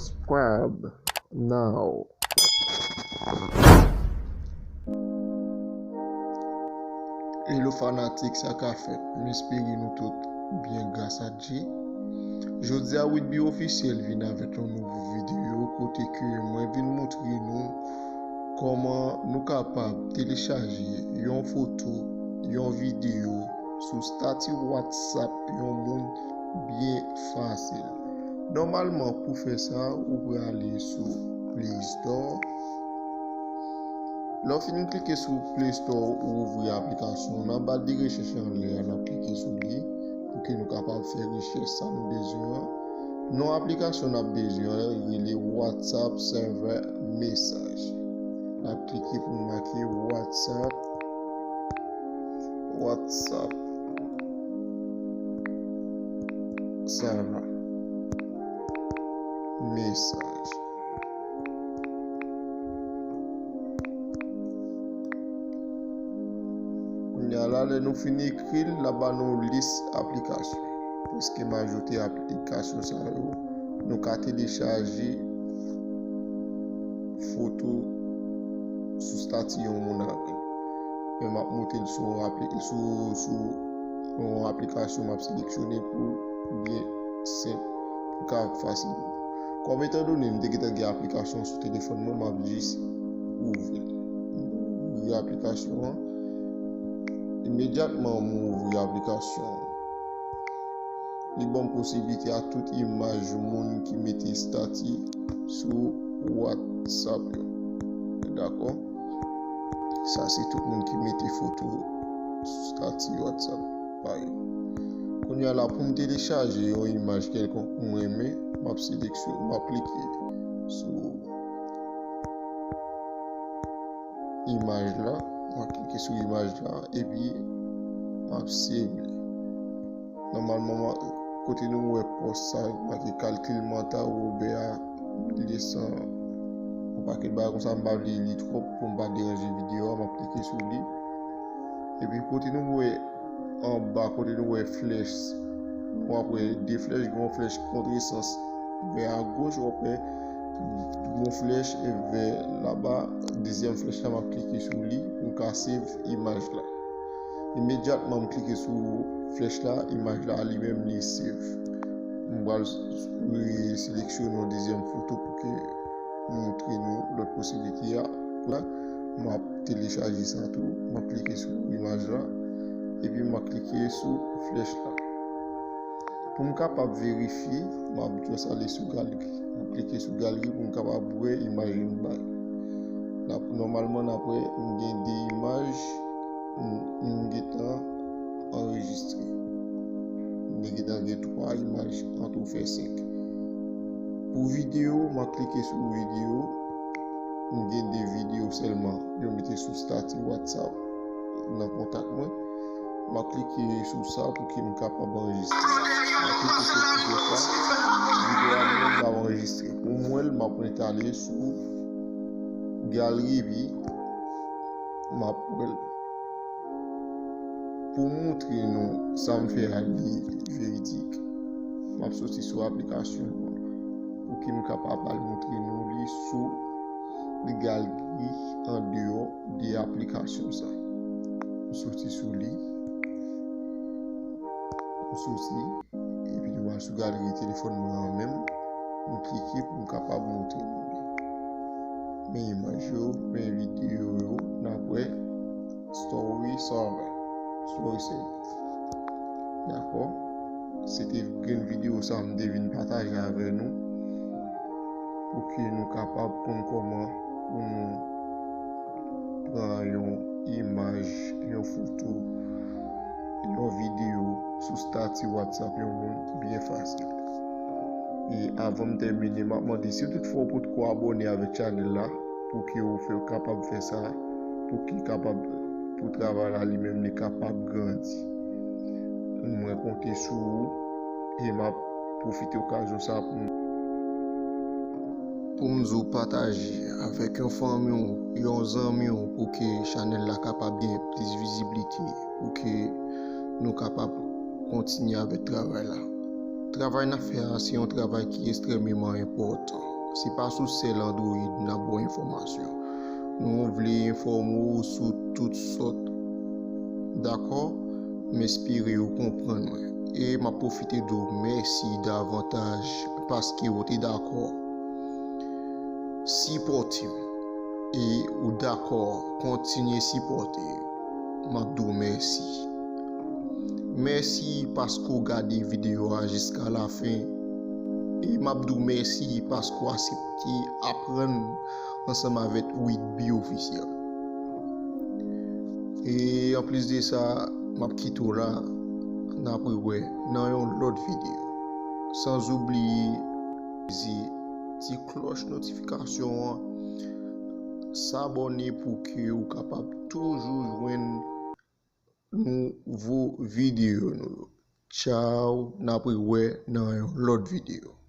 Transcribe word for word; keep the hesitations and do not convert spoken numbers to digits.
Subscribe now. Hello fanatik, sa ka fèt? M espere nou tout byen gras a Dye. Jodi a Whitby Ofisyèl vin avèk yon nouvo videyo kote ke mwen vin montre nou kòman nou kapab telechaje yon foto, yon videyo sou stati WhatsApp yon moun byen fasil. Nòmalman, pou fè sa, ou prale sou Play Store. Lè w fin klike sou Play Store, ou ouvri aplikasyon an. Nan ba de rechèch anlè a, n ap klike sou li pou ke nou kapab fè rechèch sa nou bezwen an. Non aplikasyon n ap bezwen an rele WhatsApp Server Mesaj. N ap klike pou n make WhatsApp, WhatsApp Server Mesaj. Kounye a la, lè nou fin ekri l, l ap ba nou lis aplikasyon. Prèske majorite aplikasyon sa yo, nou ka telechaje foto sou stati yon moun avè l. Men m ap montre l sou yon apli-, sou, sou yon aplikasyon m ap seleksyone pou l byen senp, pou l ka fasil. Kòm etan done m te gentan gen aplikasyon sou telefòn mwen, m ap jis ouvri l. M ouvri aplikasyon an. Imedyatman m ouvri aplikasyon an, li ban m posiblite a tout imaj moun ki mete estati sou WhatsApp yo. Dakò? Sa se tout moun ki mete foto sou estati WhatsApp pa yo. Kounye a la, pou m telechaje yon imaj kèlkonk mwen renmen, m ap seleksyon-, m ap klike sou imaj la, m ap klike sou imaj la, epi m ap save li. Nòmalman, kote nou wè pòs sa, make kalkil mantal Wobè a, mil de san, yon pakèt bagay konsa, m pa vle li twòp pou m pa deranje videyo a, m ap klike sou li. Epi kote nou wè anba, kote nou wè flèch, nou ap wè de flèch, gen yon flèch kontresans vè agoch, w ap wè yon flèch vè laba, dezyèm flèch la, m ap klike sou li pou m ka save imaj la. Imedyatman m klike sou flèch la, imaj la li menm li save. M pral s-, s-, seleksyone yon dezyèm foto pou ke m montre nou lòt posiblite a. La, m ap telechaje sa tou. M ap klike sou imaj la. Epi m ap klike sou flèch la. Pou m kapab verifye, m ap just ale sou galeri. M ap klike sou galeri pou m kapab wè imaj yo m bay. N ap, nòmalman, n ap wè m gen de imaj m, m gentan anrejistre. M gentan gen twa imaj an tou fè senk. Pou videyo, m ap klike sou videyo. M gen de videyo sèlman yo mete sou stati WhatsApp nan kontak mwen. M ap klike sou sa pou ke m kapab anrejistre. M ap klike sou videyo sa. Videyo a li menm l ap anrejistre. Pou m wè l, m ap ret ale sou galeri epi m ap wè l. Pou m montre nou sa m fè a li veridik, m ap soti sou aplikasyon an pou ke m kapab al montre nou li sou galeri andeyò de aplikasyon sa. M soti sou li. M soti. Epi nou al sou galeri telefòn mwen an menm. M klike pou m kapab montre nou li. Men imaj yo, men videyo yo, n ap wè Story Saver. Story Saver. Dakò? Se te grenn videyo sa m te vin pataje avè nou. Pou ke nou kapab konn kòman pou nou pran yon imaj, yon foto, yon videyo sou stati WhatsApp yon moun byen fasil. E avan m tèmine, m ap mande, si toutfwa w potko abòne avèk chanèl la, pou ke w fè, kapab fè sa, pou ke kapab, pou travay la li menm li kapab grandi. Mwen konte sou ou e m ap pwofite okazyon sa pou m, pou m di w pataje avèk yon fanmi w, yon zanmi w, pou ke chanèl la kapab gen plis viziblite, pou ke nou kapab kontinye avèk travay la. Travay n ap fè a, se yon travay ki ekstrèmeman enpòtan. Se pa sou sèl Android n ap ba w enfòmasyon. Nou vle enfòme w sou tout sòt. Dakò? M espere w konprann mwen. E m ap pwofite di w mèsi davantaj paske w te dakò sipòte m. E ou dakò kontinye sipòte m. M ap di w mèsi. Mèsi paske w gade videyo a jiska lafen. E m ap di w mèsi paske w aksepte aprann ansanm avèk Widby Officiel. E anplis de sa, m ap kite w la, n ap rewè nan yon lòt videyo. San oubliye, peze ti klòch notifikasyon an, sabòne pou ke w kapab toujou jwenn nouvo videyo nou yo. Tchaw, n ap rewè nan yon lòt videyo.